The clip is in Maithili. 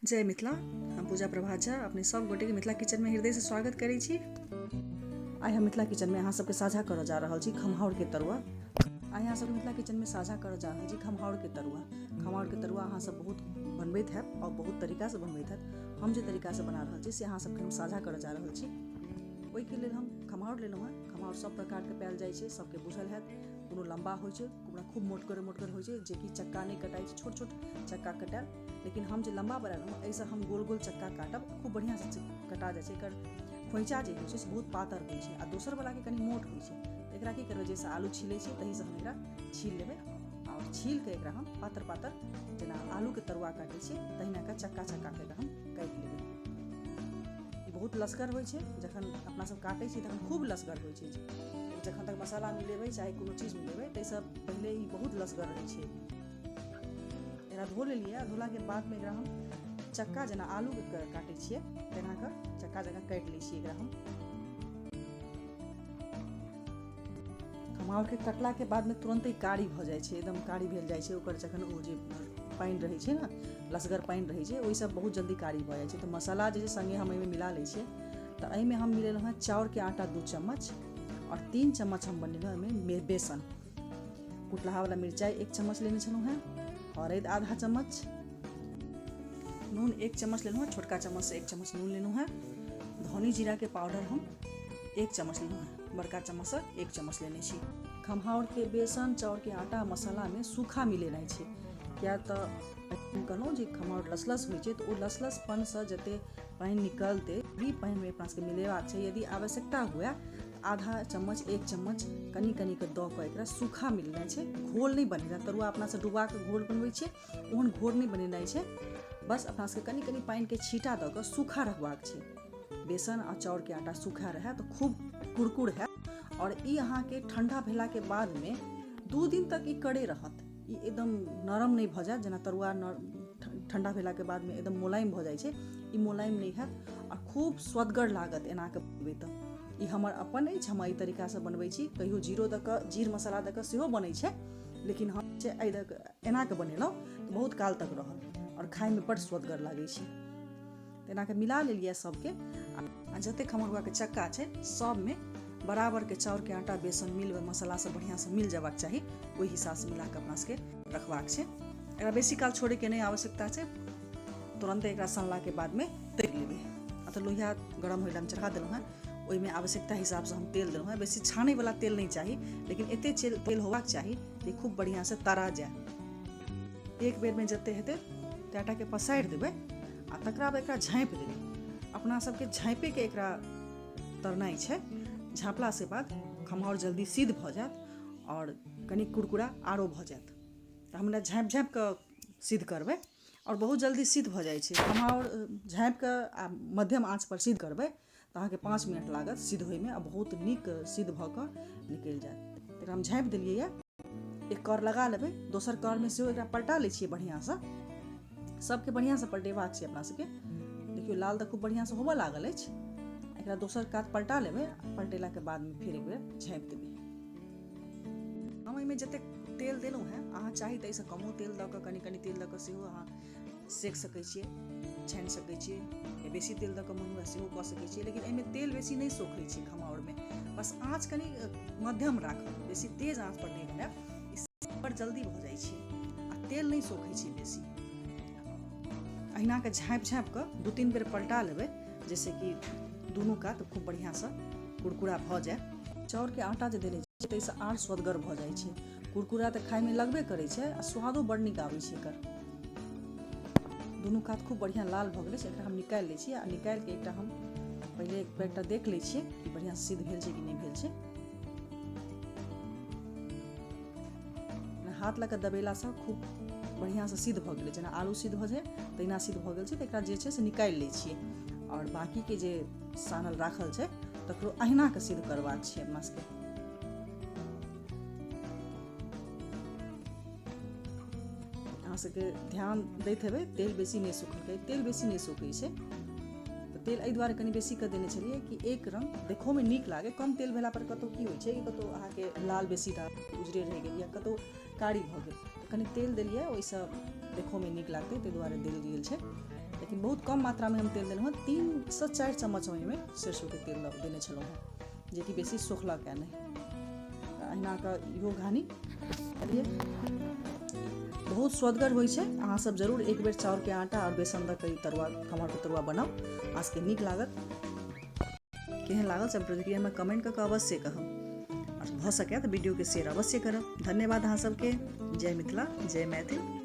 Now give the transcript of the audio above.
जय मिथिला। हम पूजा प्रभात झा अपने सब गोटे के मिथिला किचन में हृदय से स्वागत करै छी। आइ हम मिथिला किचन में अहाँ सबके साझा करऽ जा रहल छी खम्हाउर के तरुआ। आइ अहाँ सबके मिथिला किचन में साझा करऽ जा रहल छी खम्हाउर के तरुआ। खम्हाउर के तरुआ अहाँ सब बहुत बनबैत हैब और बहुत तरीका से बनबैत हैब। हम जे तरीका से बना रहल छी से अहाँ सबके हम साझा करऽ जा रहल छी। ओहिके लेल हम खम्हाउर लेलहुँ हेँ। खम्हाउर सब प्रकारके पायल जाइ छै, सबके बुझल हैत। कोनो लम्बा होइ छै, कोनो खूब मोटगर मोटगर होइ छै, जेकि चक्का नहि कटाइ छै, छोट छोट चक्का कटायल। लेकिन हम जे लम्बा बनेलहुँ एहिसँ हम गोल गोल चक्का काटब, खूब बढ़िआँसँ कटा जाइ छै। एकर खोँइचा जे होइ छै से बहुत पातर होइ छै आ दोसरवलाके कनि मोट होइ छै। तऽ एकरा की करबै, जाहिसँ आलू छीलै छियै तहीसँ हम एकरा छील लेबै आओर छील कऽ एकरा हम पातर पातर जेना आलूके तरुआ काटै छियै तहिना कऽ चक्का चक्काके एकरा हम काटि लेबै। ई बहुत लसगर होइ छै, जखन अपना सब काटै छियै तखन खूब लसगर होइ छै। जखन तक मसाला मिलेबै चाहे कोनो चीज मिलेबै ताहिसँ पहिले ई बहुत लसगर रहै छै। एकरा धो लेलियै, धोलाके बादमे एकरा हम चक्का जेना आलूके काटै छियै तेना कऽ चक्का जकाँ काटि लै छियै एकरा हम। खम्हाउरके कटलाके बादमे तुरन्ते कारी भऽ जाइ छै, एकदम कारी भेल जाइ छै। ओकर जखन ओ जे पानि रहै छै ने, लसगर पानि रहै छै, ओहिसँ बहुत जल्दी कारी भऽ जाइ छै। तऽ मसाला जे छै सङ्गे हम एहिमे मिला लै छियै। तऽ एहिमे हम मिलेलहुँ हेँ चाउरके आटा 2 चम्मच आओर 3 चम्मच हम बनेलहुँ एहिमे बेसन। कुटलाहावला मिरचाइ 1 चम्मच लेने छलहुँ हेँ, हरदि आधा चम्मच, नून 1 चम्मच लेलहुँ हेँ, छोटका चम्मचसँ 1 चम्मच नून लेलहुँ हेँ। धनी जीराके पाउडर हम 1 चम्मच लेलहुँ हेँ, बड़का चम्मचसँ 1 चम्मच लेने छी। खम्हाउरके बेसन चाउरके आटा मसालामे सूखा मिलेनाइ छै, किया तऽ हम कहलहुँ जे खम्हाउर लसलस होइ छै, तऽ ओ लसलसपनसँ जते पानि निकलतै ओहि पानिमे अपना सबके मिलेबाक छै। यदि आवश्यकता हुए आधा चम्मच 1 चम्मच कनि कनि कऽ दऽ कऽ एकरा सूखा मिलेनाइ छै, घोल नहि बनेनाइ। तरुआ अपना सब डुबा कऽ घोल बनबै छियै, ओहन घोल नहि बनेनाइ छै। बस अपना सबके कनि कनि पानिके छींटा दऽ कऽ सूखा रखबाक छै। बेसन आ चाउरके आटा सूखा रहए तऽ खूब कुरकुर हैत। आओर ई अहाँके ठण्डा भेलाके बादमे 2 दिन तक ई करे रहत, ई एकदम नरम नहि भऽ जायत। जेना तरुआ ठण्डा भेलाके बादमे एकदम मोलायम भऽ जाइ छै, ई मोलायम नहि हैत आ खूब स्वदगर लागत एना कऽ बनेबै तऽ। ई हमर अपन अछि, हम एहि तरीकासँ बनबै छी। कहियो जीरो दऽ कऽ, जीर मसाला दऽ कऽ सेहो बनै छै, लेकिन हम जे एहि दऽ कऽ एना कऽ बनेलहुँ तऽ बहुत काल तक रहल आओर खाइमे बड्ड स्वदगर लागै छै। तऽ एना कऽ मिला लेलियै सबके आ जतेक खमरुआके चक्का छै सबमे बराबरके चाउरके आटा बेसन मिल मसाला सब बढ़िआँसँ मिल जेबाक चाही, ओहि हिसाबसँ मिला कऽ अपना सबके रखबाक छै। एकरा बेसी काल छोड़ैके नहि आवश्यकता छै, तुरन्ते एकरा सनलाके बादमे तरि लेबै। आ तऽ लोहिया गरम होय लए हम चढ़ा देलहुँ हेँ, ओहिमे आवश्यकता हिसाबसँ हम तेल देलहुँ हेँ। बेसी छानैवला तेल नहि चाही, लेकिन एते तेल होबाक चाही जे खूब बढ़िआँसँ तरा जाय। एक बेरमे जते हेतै तएटाके पसारि देबै आ तकरा बाद एकरा झाँपि देबै। अपना सबके झाँपिके एकरा तरनाइ छै। झाँपलासँ बाद खम्हाउर जल्दी सिद्ध भऽ जायत आओर कनि कुरकुरा आरो भऽ जायत। तऽ हमरा झाँपि झाँपि कऽ सिद्ध करबै आओर बहुत जल्दी सिद्ध भऽ जाइ छै खम्हाउर। झाँपि कऽ आ मध्यम आँचपर सिद्ध करबै तऽ अहाँके 5 मिनट लागत सिद्ध होइमे आ बहुत नीक सिद्ध भऽ कऽ निकलि जायत। एकरा हम झाँपि देलियै यऽ, एक कर लगा लेबै, दोसर करमे सेहो एकरा पलटा लै छियै बढ़िआँसँ। सबके बढ़िआँसँ पलटेबाक छै अपना सबके। देखियौ लाल तऽ खूब बढ़िआँसँ होबऽ लागल अछि। एकरा दोसर कात पलटा लेबै, पलटेलाके बादमे फेर एक बेर झाँपि देबै। हम एहिमे जतेक तेल देलहुँ हेँ, अहाँ चाही तऽ एहिसँ कमो तेल दऽ कऽ, कनि कनि तेल दऽ कऽ सेहो अहाँ सेक सकै छियै, छानि सकै छियै, या बेसी तेल दऽ कऽ मोन हुए सेहो कऽ सकै छियै। लेकिन एहिमे तेल बेसी नहि सोखै छै खम्हाउरमे, बस आँच कनि मध्यम राखब, बेसी तेज आँचपर नहि बनायब। ई बड़ जल्दी भऽ जाइ छै आ तेल नहि सोखै छै बेसी। अहिना कऽ झाँपि झाँपि कऽ 2-3 बेर पलटा लेबै, जाहिसँ कि दुनू कात खूब बढ़िआँसँ कुरकुरा भऽ जाय। चाउरके आटा जे देने छियै ताहिसँ आर स्वदगर भऽ जाइ छै। कुरकुरा तऽ खाइमे लगबे करै छै आ स्वादो बड़ नीक आबै छै एकर। दुनू कात खूब बढ़िआँ लाल भऽ गेलै, एकरा हम निकालि लै छियै आ निकालिके एकटा हम पहिले एकटा देख लै छियै कि बढ़िआँ सिद्ध भेल छै कि नहि भेल छै। हाथ लऽ कऽ दबेलासँ खूब बढ़िआँसँ सिद्ध भऽ गेलै, जेना आलू सिद्ध भऽ जाइ तहिना सिद्ध भऽ गेल छै। तऽ एकरा जे छै से निकालि लै छियै आओर बाँकीके जे सानल राखल छै तकरो अहिना कऽ सिद्ध करबाक छै अपना सबके। अहाँ सबके ध्यान दैत हेबै तेल बेसी नहि सुखलकै, तेल बेसी नहि सुखै छै। तऽ तेल एहि दुआरे कनि बेसी कऽ देने छलियै कि एक रङ्ग देखहोमे नीक लागै। कम तेल भेलापर कतहु की होइ छै कि कतहु अहाँके लाल बेसी उजरे रहि गेल या कतहु कारी भऽ गेल। तऽ कनि तेल देलियै, ओहिसँ देखहोमे नीक लागतै ताहि दुआरे देल गेल छै। लेकिन बहुत कम मात्रामे हम तेल देलहुँ हँ। 3 सँ 4 चम्मच ओहिमे सरिसोके तेल देने छलहुँ हँ, जेकि बेसी सोखलक नहि। तऽ अहिना कऽ इहो घानी बहुत स्वदगर होइ छै। अहाँ सब जरूर एक बेर चाउरके आटा आओर बेसन दऽ कऽ ई तरुआ, खम्हारके तरुआ बनाउ, अहाँ सबके नीक लागत। केहन लागल से प्रतिक्रियामे कमेंट कऽ कऽ अवश्य कहब, आओर भऽ सकए तऽ वीडियोके शेयर अवश्य करब। धन्यवाद अहाँ सबके। जय मिथिला, जय मैथिल।